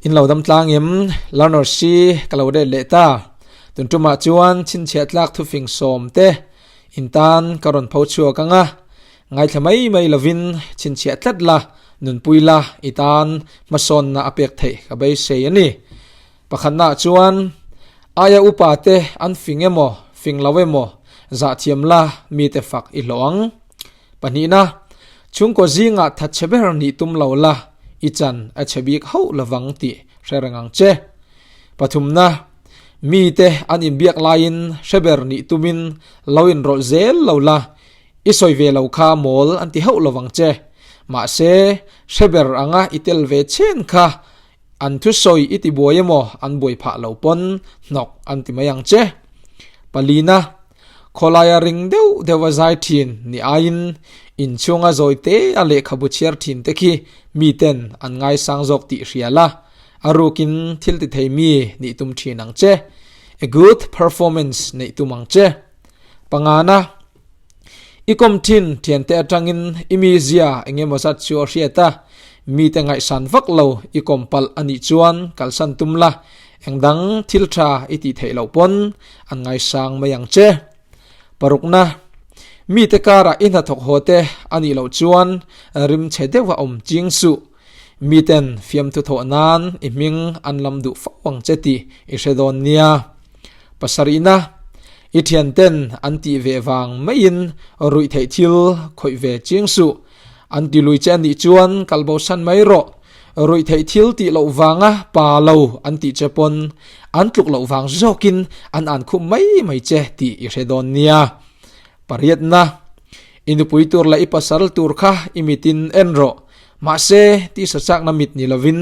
In lo dam tlang em? Learner si ka lo ret leh ta. Tun tumah chuan chhinchhiah tlak thufing sawm te in tan ka rawn pho chhuak ang a. Ngaithla mai mai lovin chhinchhiah tlat la, nunpui la i tan hmasawnna a pek theih ka beisei a ni. Pakhatnaah chuan aia upa te an fing emaw fing lo emaw zahthiam la mite fak i hlawh ang. Pahnihna, chhungkaw zingah thatchhe ber nih tum lo la, i chan a chhe bik hauh lovang tih hre reng ang che. Pathumna, mite an inbiak laiin hre ber nih tumin lo inrawlh zel lo la, i sawi ve lo kha mawl an ti hauh lovang che. Mahse, hre ber anga i tel ve chen kha an thusawi i ti buai emaw an buai phah lo pawn hnawk an ti mai ang che. Palina, Khawlaia ring deuh deuh a zai thin ni aiin inchhunga zawi te a lehkhabu chhiar thin te khi miten an ngaisang zawk tih hria la, a rukin thil ti thei mi nih tum thin ang che. A good performance neih tum ang che. Pangana, I kawm thin thiante atangin i mizia eng emaw zat chu a hriat a, mite ngaihsan vak lo i kawm palh a nih chuan kalsan tum la, Eng dang thil tha i tih theih loh pawn an ngaisang mai ang che. Parukna, Mite karah i hnathawk haw te a nih loh chuan rim chhe deuh a awm ching suh. Miten fiamthu thawh nan i hming an lam duh fo ang che tih i hre dawn nia. Pasarihna, I thianten an tih ve vang maiin ruih theih thil khawih ve ching suh. An ti lui che a nih chuan kalbosan mai rawh. Ruih theih thil tih loh vanga pa lo an tih che pawn an tluk loh vang zawkin an an khup mai mai che tih i hre dawn nia. Pariatna, I nupui tur leh i pasal tur kha i mitin en rawh. Mahse, tisa chakna mit ni lovin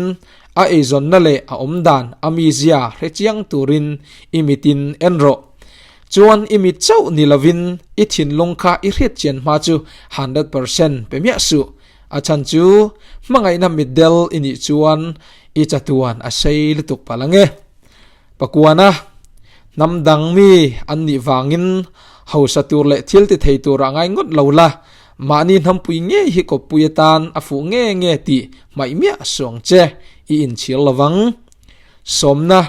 a eizawnna leh a awmdan a mizia hre chiang turin i mitin en rawh. Chuan i mit chauh ni lovin i thinlung kha i hriat chian hma chu 100% pe miah suh. A chhan chu hmangaihna mitdel i nih chuan i chatuan a sei lutuk palh ang e. Pakuana, hnam dang mi an nih vangin hausa tur leh thil ti thei tur a ngai ngawt lo la, mahni hnampui ngei hi kawppui atan a fuh nge nge tih hmaih miah suang che i inchhir lovang. Sawmna,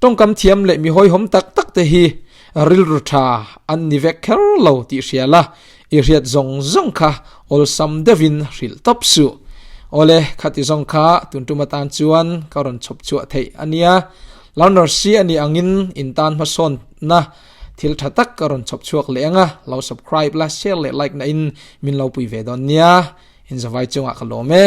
tawngkam thiam leh mi hawihhawm tak tak te hi rilru tha an ni vek kher lo tih hria la, i hriat zawng zawng kha awlsam deuhin hrilh tawp suh. Awle, khati zawng kha tun tum atan chuan ka rawn chhawp chhuah theih a nia. Learner si a nih angin in tan hmasawnna thil tha tak ka rawn chhawp chhuak leh ang a, lo subscribe la, share leh like na in min lo pui ve dawn nia. Inzavai chungah ka lawm e.